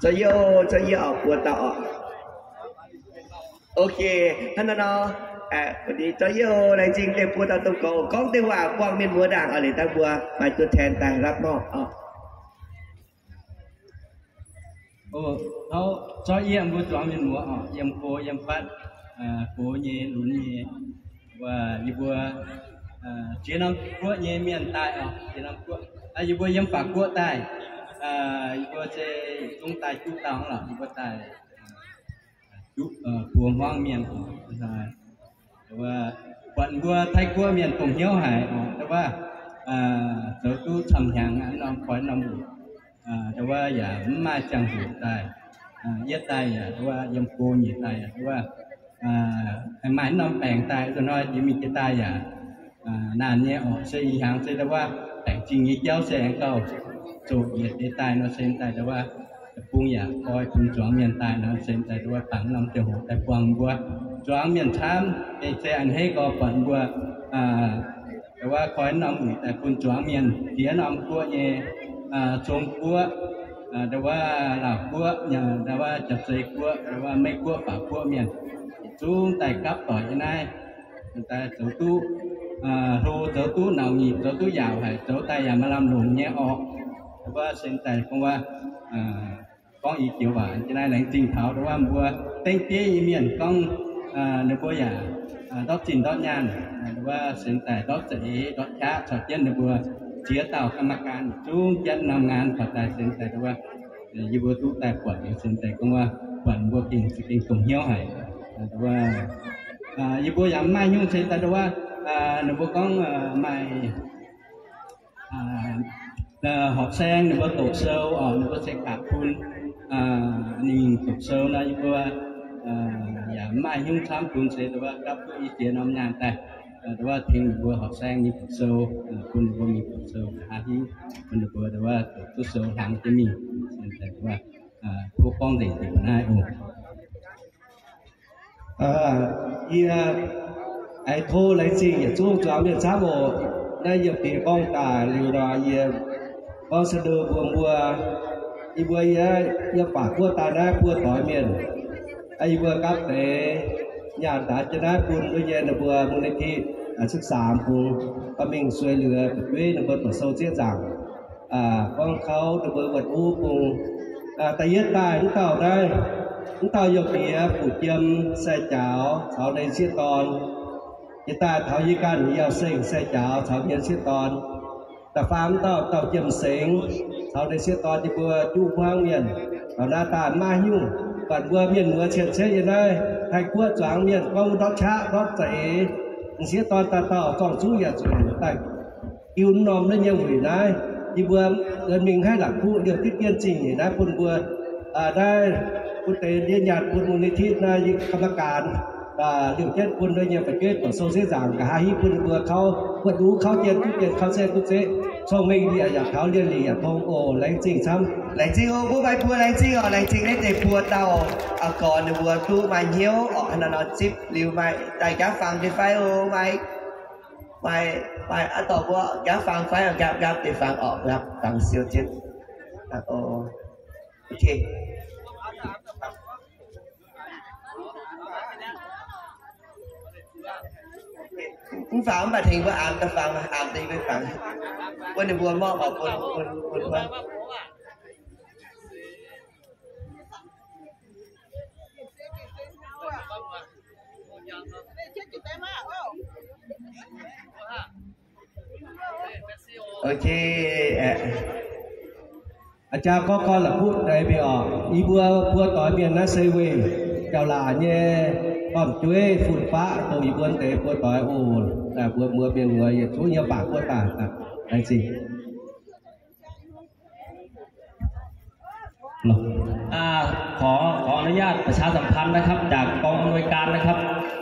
Zorqv yie oc, zorqv yie oc, buoz dauh oc. Ok, hnangv naaiv nor, zorqv yie oc, laengz zingh deix buoz dauh domh gorx gorngv deix waac buangh mienh muoz ndaangc oc, liuz daaih mbuo maaih ตัวแทน daaih rapv mauh oc. Zorqv yie mbuo zuangx mienh muoz oc, yiem go yiem fatv, gox nyei lunx nyei, wuov yie mbuo ziex norm guoqv nyei mienh daaih oc, ziex norm guoqv, yie mbuo yiem Faac Guoqv daaih, yie mbuo se yietc zungv daaih juqv dauh lorqc, yie mbuo daaih juqv buo hmuangv mienh. Wuov buatc mbuo Taiv Guoqv mienh dongh hnyouv haic, wuov zoux duqv camv hnyangx norm koi norm wuic, wuov yaac mv maaih ziangh hoc daaih. Yietv daaih yaac wuov yiem go nyei daaih yaac wuov maaih norm baengc daaih, nzunc hnoi jiex mingh jiex daaih yaac naanc nyei oc. Se ih hnyangx se wuov baengc zingh nyei jauv se aengx gauh zoqc yietc deix daaih nor se daaih wuov deic-bung yaac koi bun zuangx mienh daaih nor se daaih wuov dangx norm ziangh hoc daaih buangh mbuo zuangx mienh camv. Gengh se a'hneiv gorx buatc mbuo wuov koi norm wuic daaih bun zuangx mienh ziex norm guoqv nyei, Zong Guoqv, wuov Laauh Guoqv, wuov Jaav-Zei Guoqv, wuov Meiv Guoqv, Faac Guoqv mienh yietc zungv daaih gapv doic nyei naaiv, daaih zoux duqv hlo, zoux duqv nauc nyic, zoux duqv yaauc haic, zoux daaih yaac maaih lamh longc nyei orqc. Wuov se daaih gorngv wuov gorngv i joux waac jiex naaiv laengz zingh taux wuov mbuo dengv bieiv nyei mienh gorngv ninh mbuo yaac ndortv zinh ndortv nyaanh, wuov se daaih ndortv za'eix ndortv qaqv caux jienv ninh mbuo ziex dauh กรรมการ yietc zungv jienv norm ngaanc taux daaih se daaih wuov yie mbuo duqv daaih buatc liuz se daaih gorngv wuov buatc mbuo gengh za'gengh dongh hnyouv haic. Yie mbuo yaac mv maaih nyungc se daaih wuov ninh mbuo gorngv maaih horqc saeng ninh mbuo doqc sou oc, ninh mbuo se gapv bun ninh doqc sou nor, yie mbuo yaac mv maaih nyungc camv bun se daaih wuov gapv duqv i jiex norm nyaanh daaih, daaih wuov tengx ninh mbuo horqc saeng mingh doqc sou, bun ninh mbuo mingh doqc sou nqa'haav hingv, bun ninh mbuo daaih wuov doqc duqv sou hlang jienv mingh, daaih wuov tov gorngv nzengc deix ga'naaiv oc. Yie aengx tov laengz zingh yietc zungv zuangx mienh camv oc. Naaiv yiem deix gorngv daaih liuz nor, yie gorngv se mbuo mbuo, yie mbuo yie, yiem Faac Guoqv daaih naaiv buo doix mienh, yie mbuo gapv deix nyaanh daaih jienv naaiv bun mbuo nyei ninh mbuo มูลนิธิ ศึกษา bung, dorh mingh sueih liuz fu'jueiv ninh mbuo doqc sou zieqv nzaangc, gorngv kaux ninh mbuo wuonh uv bung. Da'yietv daaih mv dauh naaiv, mv dauh youh diex Fuqv Jiem Sai Jaaux caux ninh sieqv dorn. Jiex daaih taux yie ganh Yauh Sengh Sai Jaaux caux ninh sieqv dorn. Da'faam mv dauh, dauh Jiem Sengx caux ninh sieqv dorn, yie mbuo juqv hmuangv mienh. Taux naaiv daaih maiv nyungc, buatc mbuo mienh muoz cien-ceqv yiem naaiv Taiv Guoqv zuangx mienh gorngv ndortv qaqv ndortv za'eix, m'sieqv dorn dauh dauh zorng-zuqv yaac zuqc daaih jiu norm naaiv nyei wuic naaiv. Yie mbuo mingh haiv la'kuqv liouh diqv dien zingh nyeic naaiv bun mbuo naaiv bun deix ndie nyaanh bun มูลนิธิ naaiv กรรมการ liouh jienv bun naaiv nyei fu'jueiv doqc sou zieqv nzaangc nqa'haav hingv bun mbuo kaux wuonh uv kaux jien duqv jien kaux saeng duqv zeqv, cong-mengh yaac yaac taux, lienh lic yaac tong oc. Laengz zingh camv. Laengz zingh oc, mbuo maaih buo laengz zingh oc. Laengz zingh naaiv deix buo dauh gorx ninh mbuo duqv maaih hnyouv oc, hnangv nor zipv liuz maaih daaih nqaapv fangx deix fai oc. Maaih, maaih, maaih aav dorh mbuo nqaapv fangx fai oc, nqaapv, nqaapv deix fangx oc, nqaapv fangx siou jienv. Ok. Mv fangx mv baac tengx mbuo aapv daaih fangx, aapv daaih mbuo fangx, bun ninh mbuo morngv oc, bun, bun, bun mbuo. Ok, aa, jaa gorngv gorngv la'kuqv deix mingh oc. Yie mbuo buo doix mienh naaiv se weih jauv-laac nyei gorn-jueiv fun-faqv dongh yie mbuo deix buo doix oc. Mbuo mbuo mienh muoz yietc zungv nyei baac buo daaih. Laengz zingh. อ่า ขอ ขออนุญาตประชาสัมพันธ์นะครับ จากกองอำนวยการนะครับ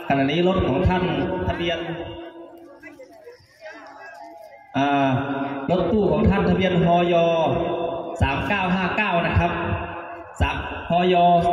ขณะนี้รถของท่านทะเบียน อ่า รถตู้ของท่านทะเบียน ฮย สามเก้าห้าเก้า นะครับ สาม ฮย ฮ